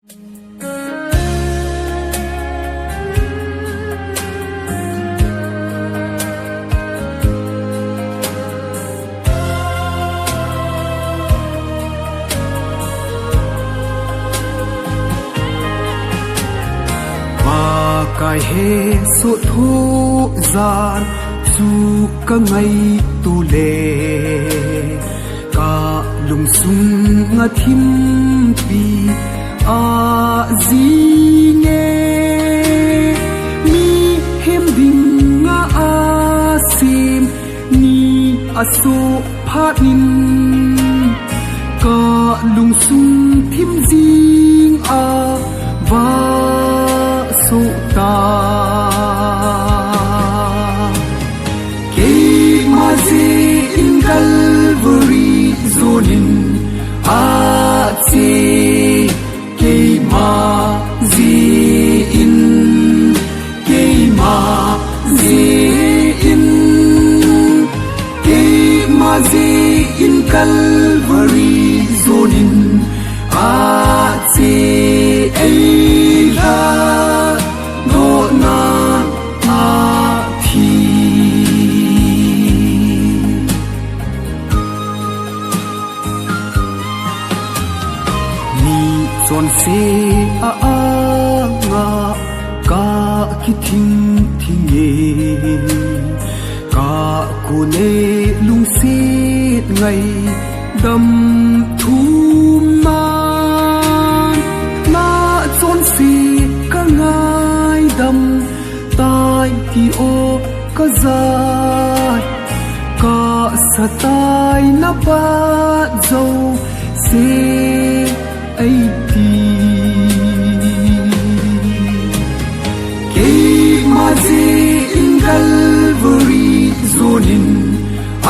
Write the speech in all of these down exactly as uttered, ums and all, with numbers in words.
Pakai hesoh thoh jan chu kangaito le, kalungsunga thimpi ajinge. Mihem dinga asem ni asoh phat in, kalungsung thim jinga vasoh ta. Keima jeh in Calvary jonin ache, keima jeh in, keima jeh in, keima jeh in Calvary jonin ache, eilhadohna athi. Mi chonse a anga kakithing thing e, kakon e lungset ngaidam thum nan. Na chonse kangaidam tai ti o kajah, kasa tai na phat jouse eiti. Keima jeh in Calvary jonin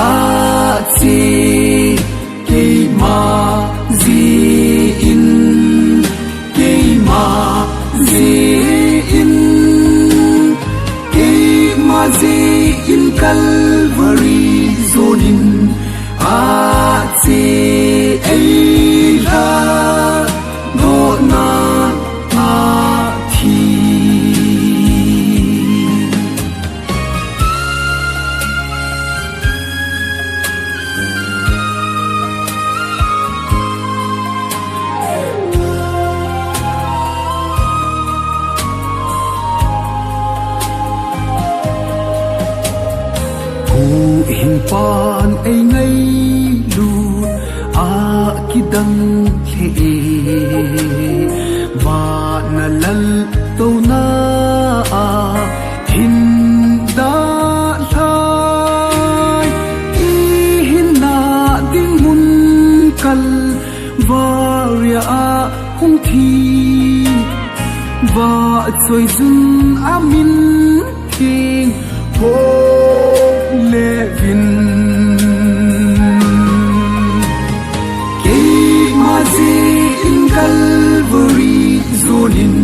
ache, keima jeh in, keima jeh in, keima jeh in Calvary jonin ache, eilhadohna athi. Huhhingpan eingailut a kidang lheh e, vana laltouna a hin dalhai, ihinna ding mun Calvary a hung thi, vahchoiyun a min theng phoh le vin. Keima jeh in Calvary jonin